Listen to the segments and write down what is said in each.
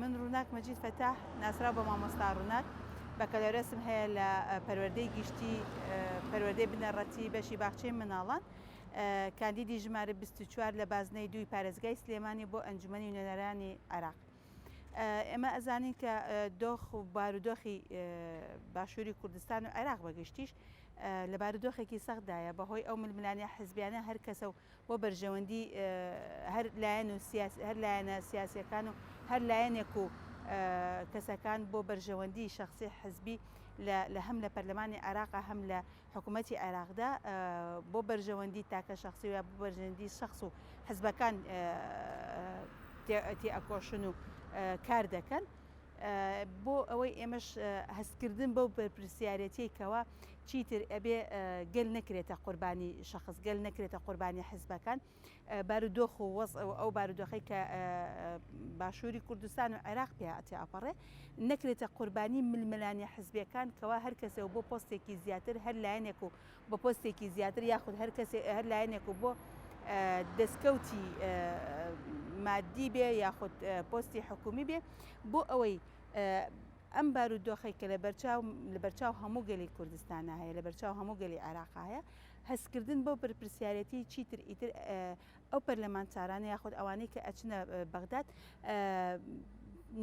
من ڕووناک مەجید فەتاح ناسراو بە مامۆستا ڕووناک، بەکەلۆرێسم هەیە لە پەروەردەی گشتی پەروەردەی بنەڕەتی بەشی باخچەی منداڵان، کاندیدی ژمارە 24 لە بازنەی دووی پارێزگای سلێمانی بۆ ئەنجومەنی نوێنەرانی عێراق. ئێمە ئەزانین کە دۆخ و بارودۆخی باشووری کوردستان و عێراق بەگشتیش لە بارودۆخێکی سەختدایە بەهۆی ئەو ململانێ حزبیانە هەر کەسە و بۆ بەرژەوەندی هەر لایەن و هەر لایەنە سیاسیەکان و هەر لایەنێک و کەسەکان بۆ بەرژەوەندی شخصی حزبی لە هەم لە پەرلەمانی عێراق هەم لە حکوومەتی عێراقدا بۆ بەرژەوەندی تاکە شخصی و بۆ بەرژەوەندی شخص و حزبەکان تێئەکۆشن و کار دەکەن. بۆ ئەوەی ئێمەش هەستکردن بەو بەرپرسیارێتیەی کەوا چیتر ئەبێ گەل نەکرێتە قوربانی شەخس، گەل نەکرێتە قوربانی حزبەکان، بارودۆخ و وەزع و ئەو بارودۆخەی کە باشووری کوردستان و عێراق پێ تێئەپەڕێ نەکرێتە قوربانی ململانێ حزبیەکان کەوا هەر کەسێ و بۆ پۆستێکی زیاتر هەر لایەنێک و بۆ پۆستێکی زیاتر یاخود هەر کەسێ هەر لایەنێک و بۆ دەستکەوتی مادی بێ یاخود پۆستی حکومی بێ بۆ ئەوەی ئەم بارودۆخەی کە لەبەرچاو لەبەرچاو هەموو گەلی کوردستانە هەیە لەبەرچاو هەموو گەلی عێراقا هەیە هەستکردن بەو بەرپرسیارەتی چیتر ئیتر ئەو پەرلەمانتارانە یاخود ئەوانەی کە ئەچنە بەغداد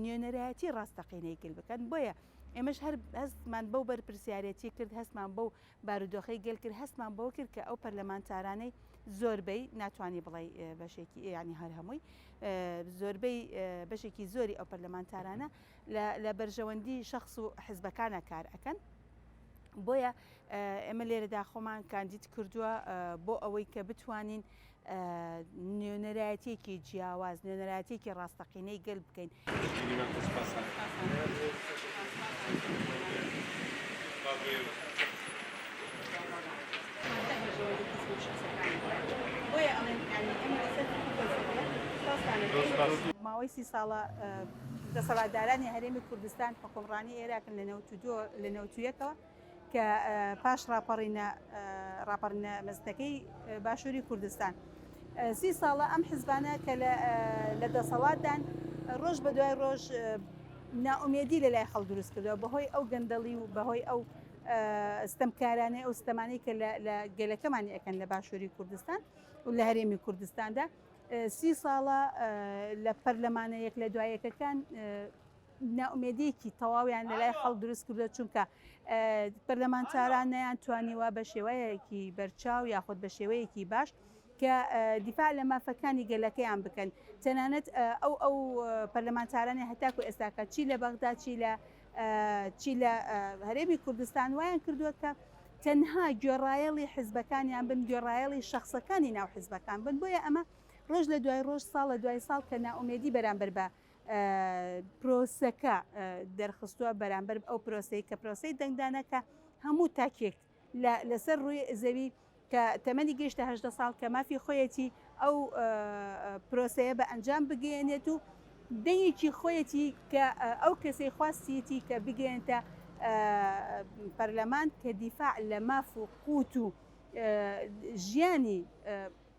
نوێنەرایەتی ڕاستەقینەی گەل بکەن بۆیە ئێمەش هەر هەستمان بەو بەرپرسیارەتی کرد هەستمان بەو بارودۆخەی گەل کرد، هەستمان بەوە کرد کە ئەو پەرلەمانتارانەی زۆربەی، ناتوانی بڵێی بەشێکی یانی هەر هەمووی، زۆربەی بەشێکی زۆری ئەو پەرلەمانتارانە لە بەرژەوەندی شەخس و حزبەکانە کار ئەکەن. بۆیە ئێمە لێرەدا خۆمان کاندید کردووە بۆ ئەوەی کە بتوانین نوێنەرایەتیەکی جیاواز، نوێنەرایەتیەکی ڕاستەقینەی گەل بکەین. ماوەی سی ساڵە دەسەڵاتدارانی هەرێمی کوردستان حوکمڕانی ئێراقن لە لە نەوتویەکەوە کە پاش ڕاپەڕینە ڕاپەڕینە مەزنەکەی باشووری کوردستان سی ساڵە ئەم حزبانە کە لە دەسەڵاتدان ڕۆژ بە دوای ڕۆژ نائومێدی لە لای خەڵک دروست کردووە بەهۆی ئەو گەندەڵی و بەهۆی ئەو ستەمکارانەی ئەو ستەمانەی کە لە گەلەکەمانی ئەکەن لە باشووری کوردستان و لە هەرێمی کوردستاندا سی ساڵە لە پەرلەمانە یەک لە دوایەکەکان نائومێدیەکی تەواویان لەلای خەڵک دروست کردووە چونکە پەرلەمانتاران نەیان توانیوە بە شێوەیەکی بەرچاو یاخود بە شێوەیەکی باش کە دیفاع لە مافەکانی گەلەکەیان بکەن تەنانەت ئەو ئەو پەرلەمانتارانی هەتاکو ئێستاکە چی لە بەغدا چی لە چی لە هەرێمی کوردستان وایان کردووە کە تەنها گوێڕایەڵی حزبەکانیان بن گوێڕایەڵی شخصەکانی ناو حزبەکان بن بۆیە ئەمە ڕۆژ لە دوای ڕۆژ ساڵ لە دوای ساڵ کە نائومێدی بەرامبەر بە پرۆسەکە دەرخستووە بەرامبەر ئەو پرۆسەی کە پرۆسەی دەنگدانە کە هەموو تاکێک لەسەر ڕووی زەوی کە تەمەنی گەیشتە هەدە ساڵ کە مافی خۆیەتی ئەو پرۆسەیە بە ئەنجام بگەیەنێت و دەنگێکی خۆیەتی کە ئەو کەسەی خواستیەتی کە بگەێنتە پەرلەمان کە دیفاع لە ماف و قوت و ژیانی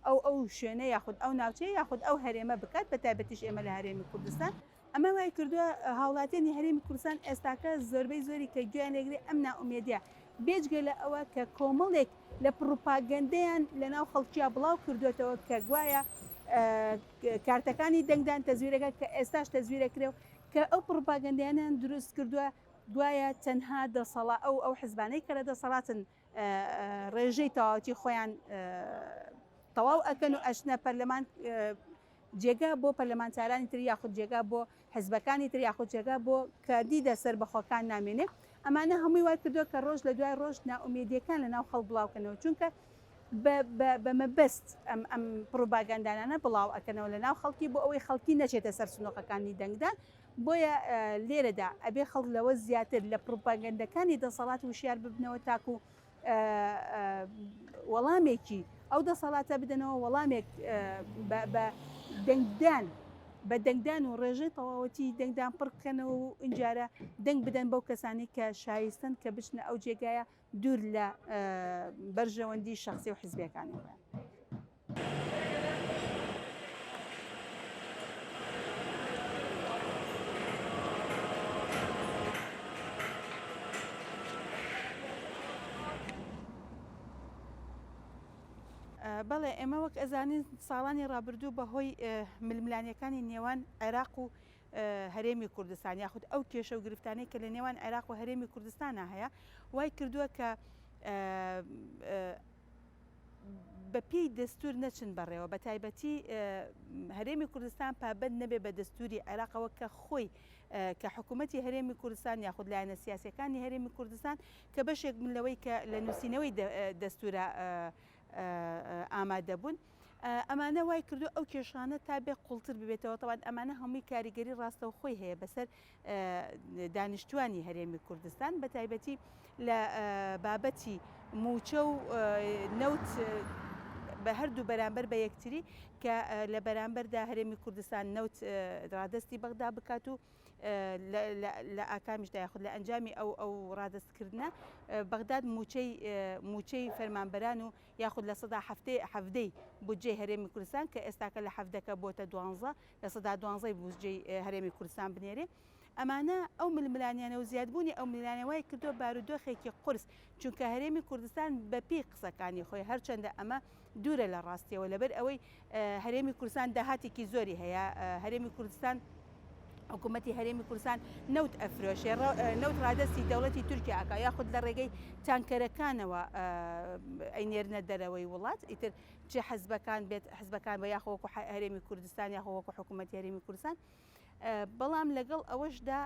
ئەو ئەو شوێنە یاخود ئەو ناوچەیە یاخود ئەو هەرێمە بکات بە تایبەتیش ئێمە لە هەرێمی کوردستان. ئەمە وای کردووە هاوڵاتیانی هەرێمی کوردستان ئێستاکە زۆربەی زۆری کە گوێیان لێگرێ ئەم نائومێدیە بێجگە لە ئەوە کە کۆمەڵێک لە پڕوپاگەندەیان لە ناو خەڵکیا بڵاو کردوێتەوە کە گوایە کارتەکانی دەنگدان تەزویرەکە کە ئێستاش تەزویرەکرێ و کە ئەو پڕوپاگەندەیانیان دروست کردووە گوایە تەنها دەسەڵا ئەو ئەو حزبانەی کە لە دەسەڵاتن ڕێژەی تەواوەتی خۆیان تەواو ئەکەن و ئەچنە پەرلەمان جێگا بۆ پەرلەمانتارانی تر یاخود جێگا بۆ حزبەکانی تر یاخود جێگا بۆ کاندیدە سەربەخۆکان نامێنێ ئەمانە هەمووی وای کردووە کە ڕۆژ لە دوای ڕۆژ نائومێدیەکان لە ناو خەڵک بڵاوکەنەوە چونکە بە مەبەست ئەم ئەم پڕوپاگەندانانە بڵاو ئەکەنەوە لە ناو خەڵکی بۆ ئەوەی خەڵکی نەچێتە سەر سنوقەکانی دەنگدان بۆیە لێرەدا ئەبێ خەڵک لەوە زیاتر لە پڕوپاگەندەکانی دەسەڵات وشیار ببنەوە تاکو وەڵامێکی ئەو دەسەڵاتە بدەنەوە وەڵامێک بە دەنگدان. بە دەنگدان و ڕێژەی تەواوەتی دەنگدان پڕ بکەنەوە و ئینجارە دەنگ بدەن بەو کەسانەی کە شایستەن کە بچنە ئەو جێگایە دوور لە بەرژەوەندی شەخسی و حزبیەکانی خۆیان. بەڵێ ئێمە وەک ئەزانین ساڵانی ڕابردوو بەهۆی ململانێکانی نێوان عێراق و هەرێمی کوردستان یاخود ئەو کێشە و گرفتانەی کە لە نێوان عێراق و هەرێمی کوردستانە هەیە وای کردووە کە بە پێی دەستور نەچن بەڕێوە بە تایبەتی هەرێمی کوردستان پابند نەبێ بە دەستوری عێراقەوە کە خۆی کە حکوومەتی هەرێمی کوردستان یاخود لایەنە سیاسەکانی هەرێمی کوردستان کە بەشێک من لەوەی کە لە نووسینەوەی دەستورە ئامادە بوون. ئەمانە وای کردو ئەو کێشانە تا بێ قوڵتر ببێتەوە تەوان ئەمانە هەمووی کاریگەری ڕاستەوخۆی هەیە بەسەر دانیشتوانی هەرێمی کوردستان بە تایبەتی لە بابەتی موچە و نەوت بە هەردوو بەرامبەر بە یەکتری کە لە بەرامبەردا هەرێمی کوردستان نەوت ڕادستی بەغدا بکات و لە ئاکامیشدا یاخود لە ئەنجامی ئەو ئەو ڕادەستکردنە بەغداد موچەی موچەی فەرمانبەران و یاخود لە سەدا هەفتەی حەڤدەی بودجەی هەرێمی کوردستان کە ئێستاکە لە حەڤدەکە بۆتە دوانزە لە سەدا دوانزەی بودجەی هەرێمی کوردستان بنێرێ ئەمانە ئەو ململانیانە و زیادبوونی ئەو ململانێ وای کردووە بارودۆخێکی قورس چونکە هەرێمی کوردستان بەپێی قسەکانی خۆی هەرچەندە ئەمە دوورە لە ڕاستیەوە لەبەر ئەوەی هەرێمی کوردستان داهاتێکی زۆری هەیە هەرێمی کوردستان حکوومەتی هەرێمی کوردستان نەوت ئەفرۆشێ نەوت ڕادستی دەوڵەتی تورکیا ئەکا یاخود لە ڕێگەی تانکەرەکانەوە ئەینێرنە دەرەوەی وڵات ئیتر چ حزبەکان بێت حزبەکان بە یاخۆ وەکو هەرێمی کوردستان یاخۆ وەکو حکوومەتی هەرێمی کوردستان بەڵام لەگەڵ ئەوەشدا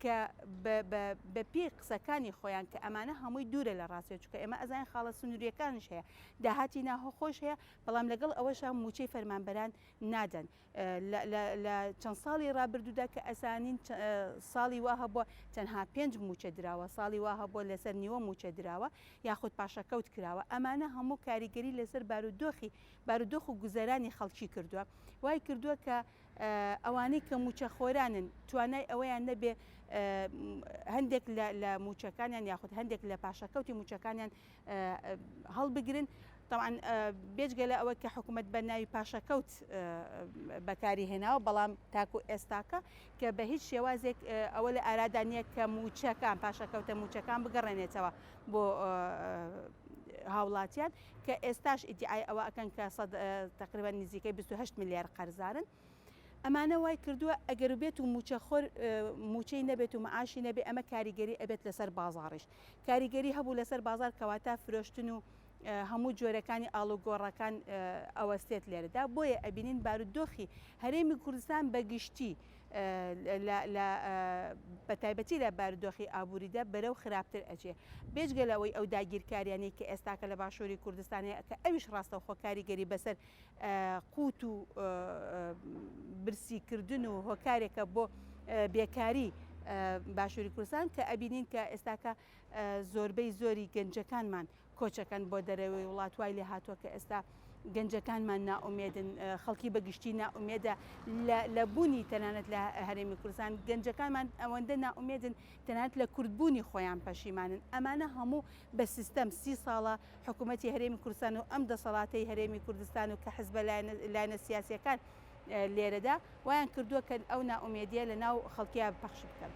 کە بە پێی قسەکانی خۆیان کە ئەمانە هەمووی دوورە لە ڕاستیەوە چونکە ئێمە ئەزانین خاڵە سنووریەکانیش هەیە داهاتی ناوخۆش هەیە بەڵام لەگەڵ ئەوەشا مووچەی فەرمانبەران نادەن لە چەند ساڵی ڕابردوودا کە ئەزانین ساڵی وا هەبووە تەنها پێنج مووچە دراوە ساڵی وا هەبووە لەسەر نیوە مووچە دراوە یاخود پاشەکەوت کراوە ئەمانە هەموو کاریگەری لەسەر بارودۆخی بارودۆخ و گوزەرانی خەڵکی کردووە وای کردووە کە ئەوانەی کە مووچەخۆرانن توانای ئەوەیان نەبێ هەندێک لە مووچەکانیان یاخود هەندێک لە پاشەکەوتی مووچەکانیان هەڵبگرن طبعا بێجگە لە ئەوە کە حکوومەت بە ناوی پاشەکەوت بەکاری هێناوە بەڵام تاکو ئێستاکە کە بە هیچ شێوازێک ئەوە لە ئارادا نییە کە مووچەکان پاشەکەوتە مووچەکان بگەڕێنێتەوە بۆ هاوڵاتیان کە ئێستاش ئیدیعای ئەوە ئەکەن کە سەد تقریبا نزیکەی 28 ملیار قەرزارن ئەمانە وای کردووە ئەگەر بێت و موچەخۆر موچەی نەبێت و معاشی نەبێ ئەمە کاریگەری ئەبێت لەسەر بازاڕیش کاریگەری هەبوو لەسەر بازار کەواتە فرۆشتن و هەموو جۆرەکانی ئاڵوگۆڕەکان ئەوەستێت لێرەدا بۆیە ئەبینین بارودۆخی هەرێمی کوردستان بەگشتی لە بەتایبەتی لە بارودۆخی ئابووریدا بەرەو خراپتر ئەچێ بێجگە لەوەی ئەو داگیرکاریانەی کە ئێستاکە لە باشووری کوردستان هەیە کە ئەویش ڕاستەوخۆ کاریگەری بەسەر قوت و برسیکردن و هۆکارێکە بۆ بێکاری باشووری کوردستان کە ئەبینین کە ئێستاکە زۆربەی زۆری گەنجەکانمان کۆچەکەن بۆ دەرەوەی وڵات وای لێ هاتووە کە ئێستا گەنجەکانمان نائومێدن خەڵکی بە گشتی نائومێدە لە بوونی تەنانەت لە هەرێمی کوردستان گەنجەکانمان ئەوەندە نائومێدن تەنانەت لە کوردبوونی خۆیان پەشیمانن ئەمانە هەموو بە سیستەم سی ساڵە حکوومەتی هەرێمی کوردستان و ئەم دەسەڵاتەی هەرێمی کوردستان و کە حزبە لایەنە سیاسیەکان لێرەدا وایان کردووە کە ئەو نائومێدیە لە ناو خەڵکیا پەخش بکەن.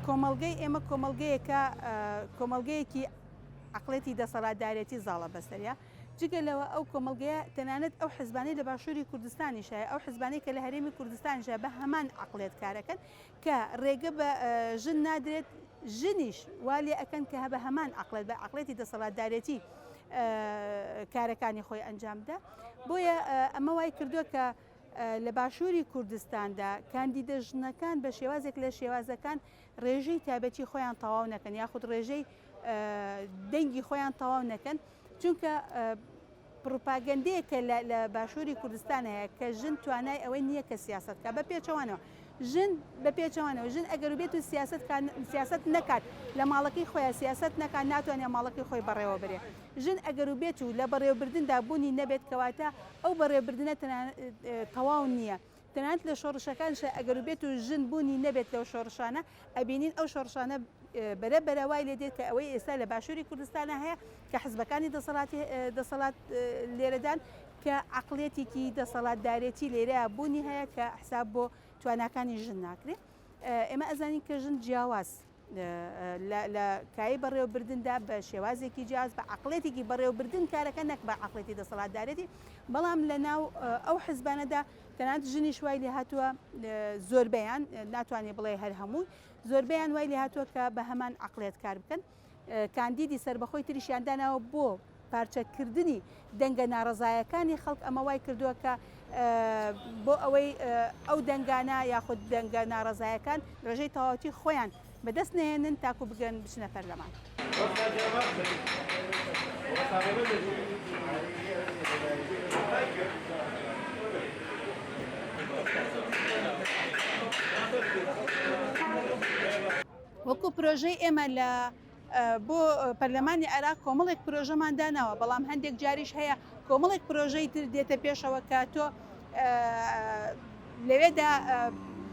کۆمەڵگەی ئێمە کۆمەڵگەیەکە کۆمەڵگەیەکی عەقڵێتی دەسەڵاتدارێتی زاڵە بەسەریا، جگە لەوە ئەو کۆمەڵگەیە تەنانەت ئەو حزبانەی لە باشووری کوردستانیش هەیە، ئەو حزبانەی کە لە هەرێمی کوردستانیش هەیە بە هەمان عەقڵێت کارەکەن کە ڕێگە بە ژن نادرێت، ژنیش وا لێ ئەکەن کە بە هەمان عەقڵێت بە عەقڵێتی دەسەڵاتدارێتی کارەکانی خۆی ئەنجام بدا، بۆیە ئەمە وای کردووە کە. لە باشووری کوردستاندا کاندیدە ژنەکان بە شێوازێک لە شێوازەکان ڕێژەی تایبەتی خۆیان تەواو نەکەن یاخود ڕێژەی دەنگی خۆیان تەواو نەکەن چونکە پڕوپاگەندەیەکە لە باشووری کوردستان هەیە کە ژن توانای ئەوەی نییە کە سیاسەت بکات، بە پێچەوانەوە ژن بە پێچەوانەوە ژن ئەگەر بێت و سیاسەت سیاسەت نەکات لە ماڵەکەی خۆیان سیاسەت نەکات ناتوانێت ماڵەکەی خۆی بەڕێوە بەرێ. ژن ئەگەر و بێت و لە بەڕێوەبردندا بوونی نەبێت کەواتە ئەو بەڕێوەبردنە تەواو نییە. تەنانەت لە شۆڕشەکانیشا ئەگەر و بێت و ژن بوونی نەبێت لەو شۆڕشانە، ئەبینین ئەو شۆڕشانە بەرە بەرە وای لێ دێت کە ئەوەی ئێستا لە باشووری کوردستانا هەیە کە حزبەکانی دەسەڵاتی دەسەڵات لێرەدان کە عەقڵیەتێکی دەسەڵاتدارێتی لێرەیا بوونی هەیە کە حساب بۆ تواناکانی ژن ناکرێ. ئێمە ئەزانین کە ژن جیاواز لە کایەی بەڕێوەبردندا بە شێوازێکی جیاواز بە عەقڵێتێکی بەڕێوەبردن کارەکە نەک بە عەقڵێتی دەسەڵاتدارێتی بەڵام لە ناو ئەو حزبانەدا تەنانەت ژنیش وای لێ هاتووە زۆربەیان ناتوانێ بڵێ هەر هەمووی زۆربەیان وای لێ هاتووە کە بە هەمان عەقڵێت کار بکەن کاندیدی سەربەخۆی تریشیان داناوە بۆ پارچەکردنی دەنگە ناڕەزایەکانی خەڵک، ئەمە وای کردووە کە بۆ ئەوەی ئەو دەنگانە یاخود دەنگە ناڕەزایەکان ڕێژەی تەواوەتی خۆیان بەدەست نەهێنن تاکو بگەن بچنە پەرلەمان. وەکو پرۆژەی ئێمە لە بۆ پەرلەمانی عێراق کۆمەڵێک پرۆژەمان داناوە، بەڵام هەندێک جاریش هەیە کۆمەڵێک پرۆژەی تر دێتە پێشەوە کە تۆ لەوێدا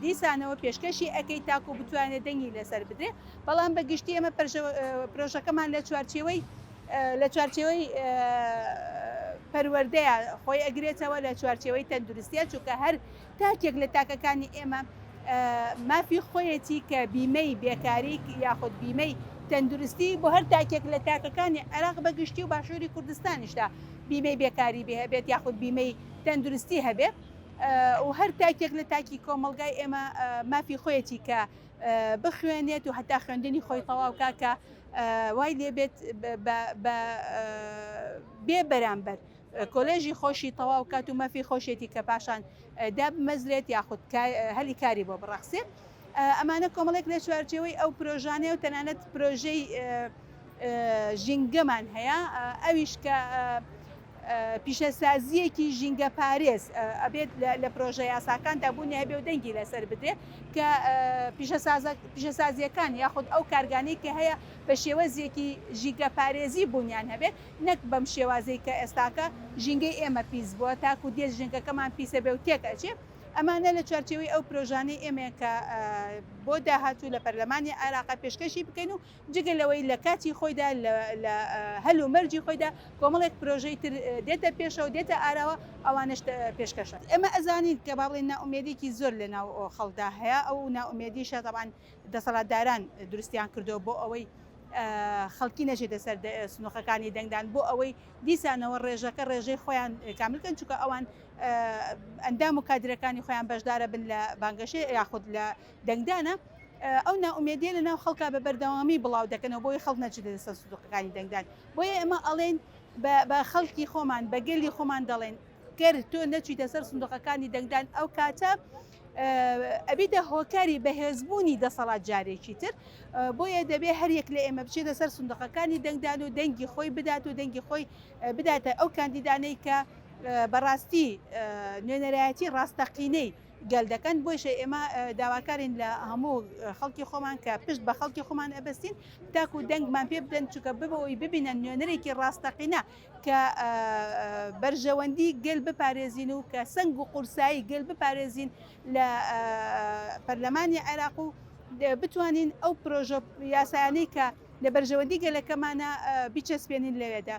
دیسانەوە پێشکەشی ئەکەی تاکو بتوانێت دەنگی لەسەر بدرێ، بەڵام بە گشتی ئێمە پرۆژەکەمان لە چوارچێوەی لە چوارچێوەی پەروەردەیە خۆی ئەگرێتەوە لە چوارچێوەی تەندروستیە، چونکە هەر تاکێک لە تاکەکانی ئێمە مافی خۆیەتی کە بیمەی بێکاری یاخود بیمەی تەندروستی بۆ هەر تاکێک لە تاکەکانی عێراق بە گشتی و باشووری کوردستانیشدا بیمەی بێکاری بێ هەبێت یاخود بیمەی تەندروستی هەبێ و هەر تاکێک لە تاکی کۆمەڵگای ئێمە مافی خۆیەتی کە بخوێنێت و هەتا خوێندنی خۆی تەواو کا کە وای لێبێت بە بێ بەرامبەر کۆلێژی خۆشی تەواو کات و مافی خۆشیەتی کە پاشان دابمەزرێت یاخود هەلی کاری بۆ بڕەخسێ. ئەمانە کۆمەڵێک لە چوارچێوەی ئەو پرۆژانەیە و تەنانەت پرۆژەی ژینگەمان هەیە ئەویش کە پیشەسازییەکی ژینگەپارێز ئەبێت لە پرۆژە یاساکاندا بوونی هەبێ و دەنگی لەسەر بدرێ کە پیشەسازییەکان یاخود ئەو کارگانەی کە هەیە بە شێوەزێکی ژینگەپارێزی بوونیان هەبێ نەک بەم شێوازەی کە ئێستاکە ژینگەی ئێمە پیس بووە تاکو دێت ژینگەکەمان پیسەبێ و تێک ئەچێ ئەمانە لە چوارچێوەی ئەو پرۆژانەی ئێمەیە کە بۆ داهاتوو لە پەرلەمانی عێراقا پێشکەشی بکەین و جگە لەوەی لە کاتی خۆیدا لە هەل و مەرجی خۆیدا کۆمەڵێک پرۆژەی تر دێتە پێشەوە دێتە ئاراوە ئەوانەش پێشکەشە. ئێمە ئەزانین کە با بڵێین نائومێدیکی زۆر لە ناو خەڵکدا هەیە ئەو نائومێدیشە تەبعەن دەسەڵاتداران دروستیان کردووە بۆ ئەوەی خەڵکی نەچێتە سەر سنوقەکانی دەنگدان بۆ ئەوەی دیسانەوە ڕێژەکە ڕێژەی خۆیان کامل کەن چونکە ئەوان ئەندام و کادرەکانی خۆیان بەشدارە بن لە بانگەشەی یاخود لە دەنگدانە ئەو نائومێدیە لە ناو خەڵکا بە بەردەوامی بڵاو دەکەنەوە بۆی خەڵک نەچێتە سەر سندوقەکانی دەنگدان بۆیە ئێمە ئەڵێن بە خەڵکی خۆمان بە گەلی خۆمان دەڵێن گەر تۆ نەچیتە سەر سندوقەکانی دەنگدان ئەو کاتە ئەبیتە هۆکاری بەهێزبوونی دەسەڵات جارێکی تر بۆیە دەبێ هەریەک لە ئێمە بچێتە سەر سندوقەکانی دەنگدان و دەنگی خۆی بدات و دەنگی خۆی بداتە ئەو کاندیدانەی کە بەڕاستی نوێنەرایەتی ڕاستەقینەی گەل دەکەن بۆیشە ئێمە داواکارین لە هەموو خەڵکی خۆمان کە پشت بە خەڵکی خۆمان ئەبەستین تاکو دەنگمان پێ بدەن چونکە ببەوەی ببینە نوێنەرێکی ڕاستەقینە کە بەرژەوەندی گەل بپارێزین و کە سەنگ و قورسایی گەل بپارێزین لە پەرلەمانی عێراق و بتوانین ئەو پرۆژە یاسایانەی کە لە بەرژەوەندی گەلەکەمانە بیچەسپێنین لەوێدا.